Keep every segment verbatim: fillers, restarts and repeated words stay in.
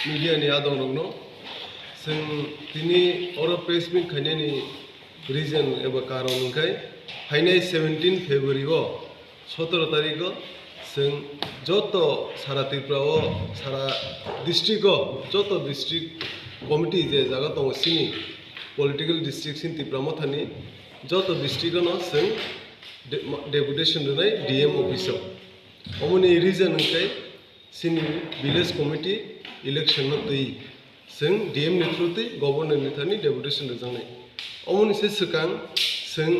Media ni adong rokno chwng tini oro press meet khainani reason eba karon hwnkhe phainai seventeen February o sotoro tarikh o chwng joto sara Tripura o, sara district o, joto district committee je jaga tongo chini political district chini Tipra Mothani, joto district o no chwng de-, deputation rwnai D M office o. Omoni reason hwnkhe chini village committee election no twi chwng D M ni through twi governor ni thani deputation rwjaknai. Omoni se swkang chwng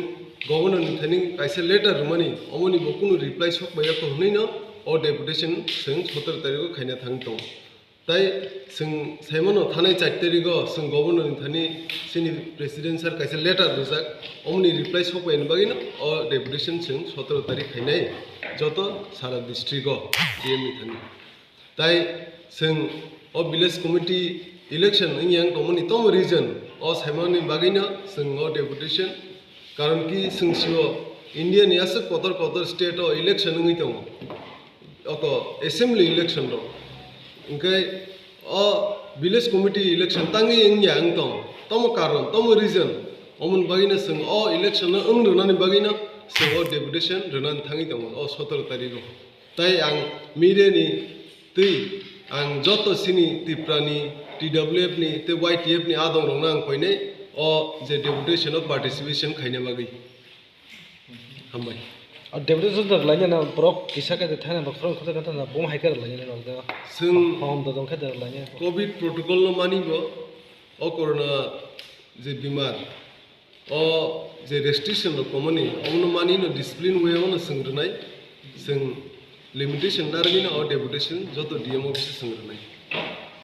governor ni thani kaisa letter rwmani, omoni bo kunu reply sok bai yakho hwnwi no o deputation chwng sotoro tarikh o khaina thang tongo. Tai chwng saimano thanai char tarikh o chwng governor ni thani chini president sir kaisa letter rwjak, omoni reply sok bai ni bagwi no o deputation chwng sotoro tarikh khainai joto sara district o D M ni thani. Tai chwng o village committee election wngya wng tongmani tamo reason o saimani bagwino chwng o deputation, karon ki chwng sio India ni aswk kotor kotor state o election wngwi tongo, oko assembly election rok, hwnkhe o village committee election tangwi wngya wng tong, tamo karon, tamo reason, omoni bagwino chwng o election no wng rwnani bagwino chwng o deputation rwnani thangwi tongo o sotoro tarikh o. Tai ang media ni twi ang joto chini Tripura ni T W F ni tei Y T F ni adong rokno ang koinai o je deputation o participation khaina bagwi. Hambai. A deputation da laina na borok kisa khe thana ba khorang khorang thana bom hai khe laina na da. Chwng hom da dong khe da laina. Covid protocol no mani bo o corona je bimar, o je restriction rok tongmani, omono mani no discipline way o no chwng rwnai, chwng limitation narwgwi no o deputation joto D M office o chwng rwnai.